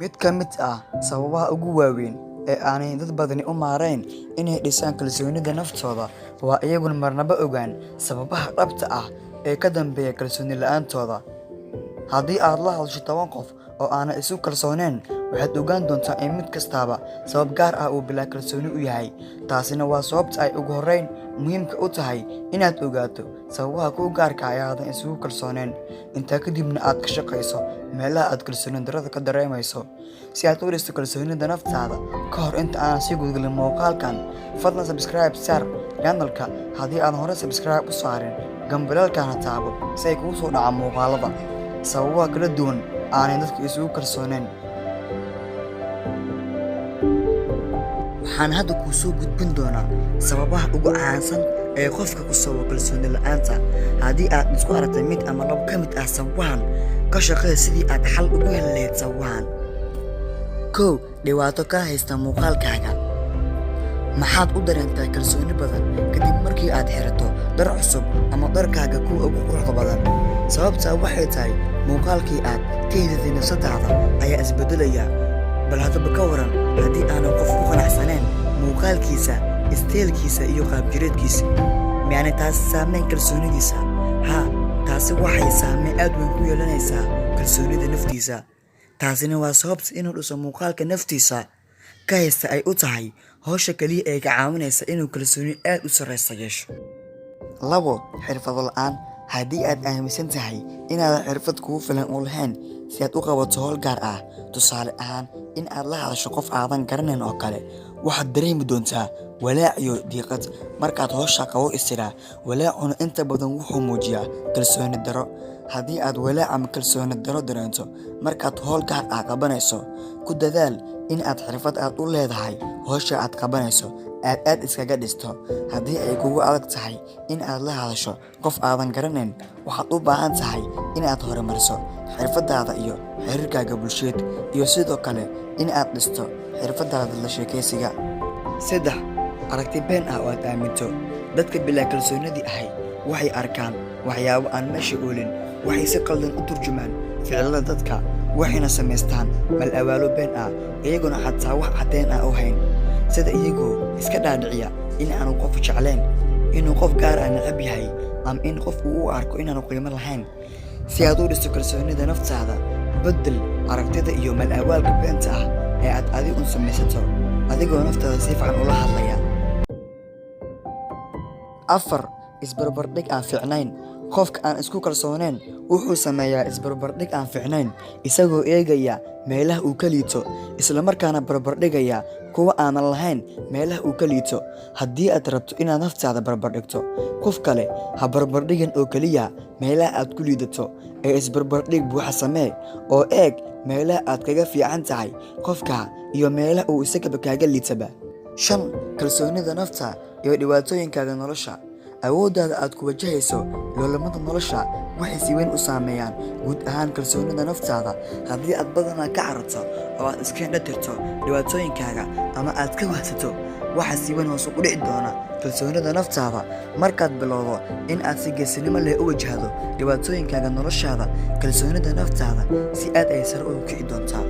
Mid ka mid ah sababaha ugu waaweyn ee aanay dad badani u maarayn inay dhisaan kalsoonida naftooda waa iyagoon marnaba ogaan sababaha dhabta ah ee ka dambeeya kalsooni la'aantooda. Haddii aad la hadasho 10 qof oo aanay isku kalsoonayn, waxaad ogaan doontaa in mid kastaaba sabab gaar ah uu bilaa kalsooni u yahay. Taasina waa sababta ay ugu horreyn muhiimka u tahay inaad ogaato sababaha kuu gaarka ah ee aadan isugu kalsoonayn, intaa kadibna aad ka shaqeyso meelaha aad kalsooni darrada ka dareemayso, si aad u dhisto kalsoonida naftaada. Ka hor inta aanan sii gudagelin muuqaalkan, fadlan subscribe saar channel-ka haddii aadan hore subscribe u saarin, gambaleelkana taabo si ay kugu soo dhacaan muuqaalada. Sababaha kala duwan aanay dadku isugu kalsoonayn. Waxaan hadda kuu soo gudbin doonaa sababaha ugu caansan ee qofka ku sababa kalsooni la'aanta. Haddii aad isku aragtay mid ama labo ka mid ah sababahan, ka shaqee sidii aad xal ugu heli lahayd sababahan. 1. Dhibaato ka haysta muuqaalkaaga. Maxaad u dareentaa kalsooni badan kadib markii aad xirato dhar cusub ama dharkaaga kuwa ugu quruxda badan? Sababtaa waxay tahay muuqaalkii aad ka hidatay nafsadaada ayaa isbedelaya. Bal haddaba ka waran haddii aanan qof ku qanacsanayn muuqaalkiisa, isteelkiisa iyo qaab-jireedkiisa? Miyaanay taasi saameyn kalsoonidiisa? Haa, taasi waxay saameyn aad weyn ku yeelanaysaa kalsoonida naftiisa. Taasina waa sababta inuu dhiso muuqaalka naftiisa ka haysta ay u tahay hawsha kaliya ee ka caawinaysa inuu kalsooni aad u sarreysa yeesho. 2. Xirfado la'aan. Haddii aad aaminsan tahay inaadan xirfad kugu filan u lahayn si aad u qabato hawl gaar ah, tusaale ahaan in aad la hadasho qof aadan garanayn oo kale, waxaad dareemi doontaa walaac iyo diiqad markaad hawsha qabo is tiraa. Walaacuna inta badan wuxuu muujiyaa kalsooni darro. Haddii aad walaac ama kalsooni darro dareento markaad hawl gaar ah qabanayso, ku dadaal in aad xirfad aad u leedahay hawsha aad qabanayso aad aad iskaga dhisto. Haddii ay kugu adag tahay in aad la hadasho qof aadan garanayn, waxaad u baahan tahay in aad horumariso xirfadaada iyo xiriirkaaga bulsheed, iyo sidoo kale in aad dhisto xirfadaada la sheekaysiga. 3. Aragti been ah oo aad aaminto. Dadka bilaa kalsoonidii ahi waxay arkaan waxyaabo aan meesha oolin, waxay si qaldan u turjumaan ficilada dadka, waxayna samaystaan mal-awaalo been ah iyaguna xataa wax caddeyn ah u hayn, sida iyagoo iska dhaadhiciya in aanu qof jeclayn, inuu qof gaar ah neceb yahay, ama in qof uu u arko inaanu qiimo lahayn. Si aad u dhisto kalsoonida naftaada, beddel aragtida iyo mal-awaalka beenta ah ee aad adigu samaysato, adigoo naftaada si fiican ula hadlaya. 4. Isbarbardhig aan fiicnayn. Qofka aan isku kalsoonayn wuxuu sameeyaa isbarbardhig aan fiicnayn, isagoo eegaya meelaha uu ka liito, isla markaana barbardhigaya kuwa aanan lahayn meelaha uu ka liito. Haddii aad rabto inaad naftaada barbardhigto qof kale, ha barbardhigin oo keliya meelaha aad ku liidato, ee isbarbardhig buuxa samee oo eeg meelaha aad kaga fiican tahay qofka iyo meelaha uu isagaba kaaga liitaba. 5. Kalsoonida nafta iyo dhibaatooyinkaaga nolosha. Awooddaada aad ku wajahayso loolamada nolosha waxay si weyn u saameeyaan guud ahaan kalsoonida naftaada. Haddii aad badanaa ka cararto oo aad iska indho tirto dhibaatooyinkaaga ama aad ka wahsato, waxaa si weyn hoos ugu dhici doona kalsoonida naftaada. Markaad bilowdo in aad si geesinimo leh u wajahdo dhibaatooyinkaaga noloshaada, kalsoonida naftaada si aad ay sare ugu kici doontaa.